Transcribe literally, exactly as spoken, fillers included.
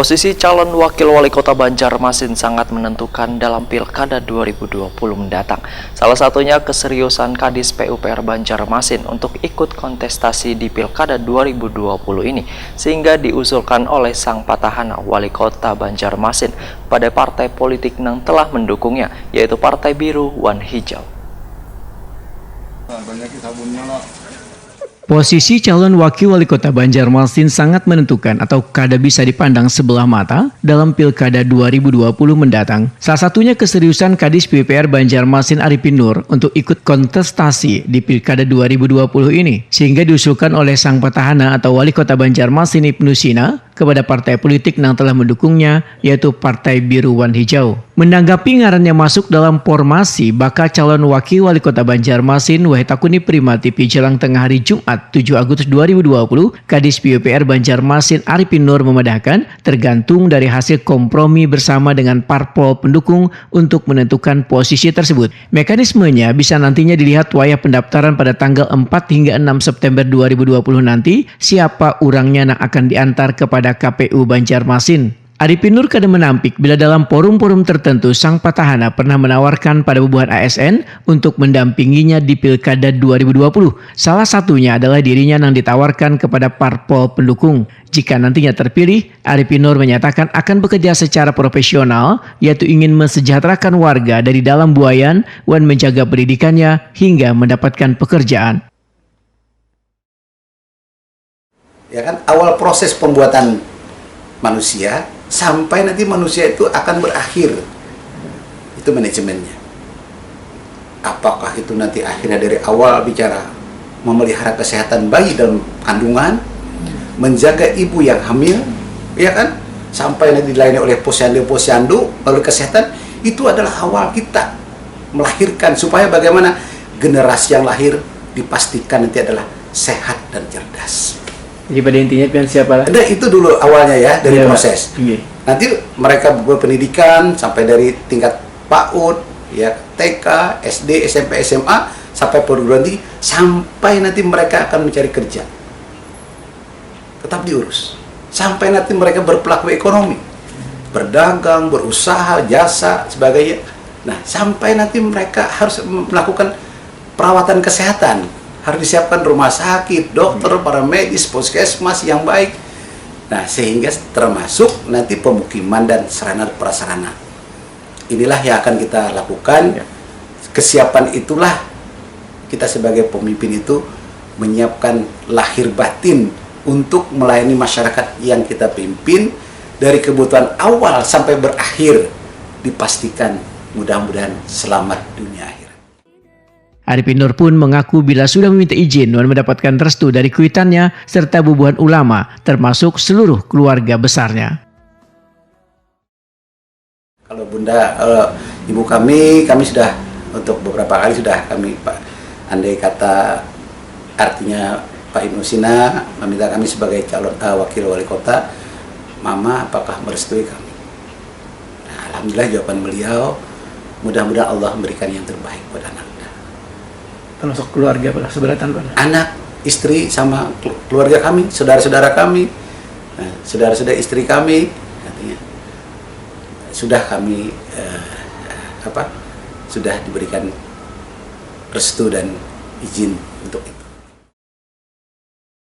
Posisi calon wakil wali kota Banjarmasin sangat menentukan dalam Pilkada dua ribu dua puluh mendatang. Salah satunya keseriusan Kadis P U P R Banjarmasin untuk ikut kontestasi di Pilkada dua ribu dua puluh ini, sehingga diusulkan oleh sang patahana wali kota Banjarmasin pada partai politik yang telah mendukungnya, yaitu Partai Biru wan Hijau. Banyak sabunnya lah. Posisi calon wakil wali kota Banjarmasin sangat menentukan atau kada bisa dipandang sebelah mata dalam Pilkada dua ribu dua puluh mendatang. Salah satunya keseriusan Kadis P U P R Banjarmasin Arifin Nur untuk ikut kontestasi di Pilkada dua ribu dua puluh ini, sehingga diusulkan oleh sang petahana atau wali kota Banjarmasin Ibnu Sina kepada partai politik yang telah mendukungnya, yaitu Partai Biru wan Hijau. Menanggapi ngarannya masuk dalam formasi bakal calon wakil wali kota Banjarmasin, wahai takuni Prima T V Jalang Tengah hari Jumat tujuh Agustus dua ribu dua puluh, Kadis P U P R Banjarmasin Arifin Nur memadahkan, tergantung dari hasil kompromi bersama dengan parpol pendukung untuk menentukan posisi tersebut. Mekanismenya bisa nantinya dilihat wayah pendaftaran pada tanggal empat hingga enam September dua ribu dua puluh nanti, siapa urangnya nang akan diantar kepada K P U Banjarmasin. Arifin Nur kada menampik bila dalam forum-forum tertentu sang patahana pernah menawarkan pada bubuhan A S N untuk mendampinginya di Pilkada dua ribu dua puluh. Salah satunya adalah dirinya nang ditawarkan kepada parpol pendukung. Jika nantinya terpilih, Arifin Nur menyatakan akan bekerja secara profesional, yaitu ingin mensejahterakan warga dari dalam buayan wan menjaga pendidikannya hingga mendapatkan pekerjaan. Ya kan, awal proses pembuatan manusia sampai nanti manusia itu akan berakhir. Itu manajemennya. Apakah itu nanti akhirnya dari awal bicara memelihara kesehatan bayi dalam kandungan, menjaga ibu yang hamil, ya kan, sampai nanti dilayani oleh posyandu-posyandu melalui kesehatan, itu adalah awal kita melahirkan supaya bagaimana generasi yang lahir dipastikan nanti adalah sehat dan cerdas. Jadi pada intinya pian siapa lah? Nah, itu dulu awalnya ya dari ya, proses. Iya. Nanti mereka berpendidikan sampai dari tingkat PAUD, ya, TK, SD, SMP, SMA, sampai perguruan tinggi, sampai nanti mereka akan mencari kerja. Tetap diurus. Sampai nanti mereka berpelaku ekonomi, berdagang, berusaha, jasa, sebagainya. Nah, sampai nanti mereka harus melakukan perawatan kesehatan, harus disiapkan rumah sakit, dokter, hmm. para medis, puskesmas yang baik. Nah, sehingga termasuk nanti pemukiman dan sarana prasarana. Inilah yang akan kita lakukan. Ya. Kesiapan itulah kita sebagai pemimpin itu menyiapkan lahir batin untuk melayani masyarakat yang kita pimpin dari kebutuhan awal sampai berakhir dipastikan mudah-mudahan selamat dunia akhirat. Arifin Nur pun mengaku bila sudah meminta izin dan mendapatkan restu dari kuitannya serta bubuhan ulama, termasuk seluruh keluarga besarnya. Kalau bunda, uh, ibu kami, kami sudah untuk beberapa kali sudah kami, Pak, andai kata artinya Pak Ibnu Sina meminta kami sebagai calon uh, wakil wali kota, Mama apakah merestui kami? Nah, alhamdulillah jawaban beliau, mudah-mudahan Allah memberikan yang terbaik buat anaknya. Termasuk keluarga pada seberatan pada. Anak, istri sama keluarga kami, saudara-saudara kami, nah, saudara-saudara istri kami, artinya sudah kami eh, apa? Sudah diberikan restu dan izin untuk itu.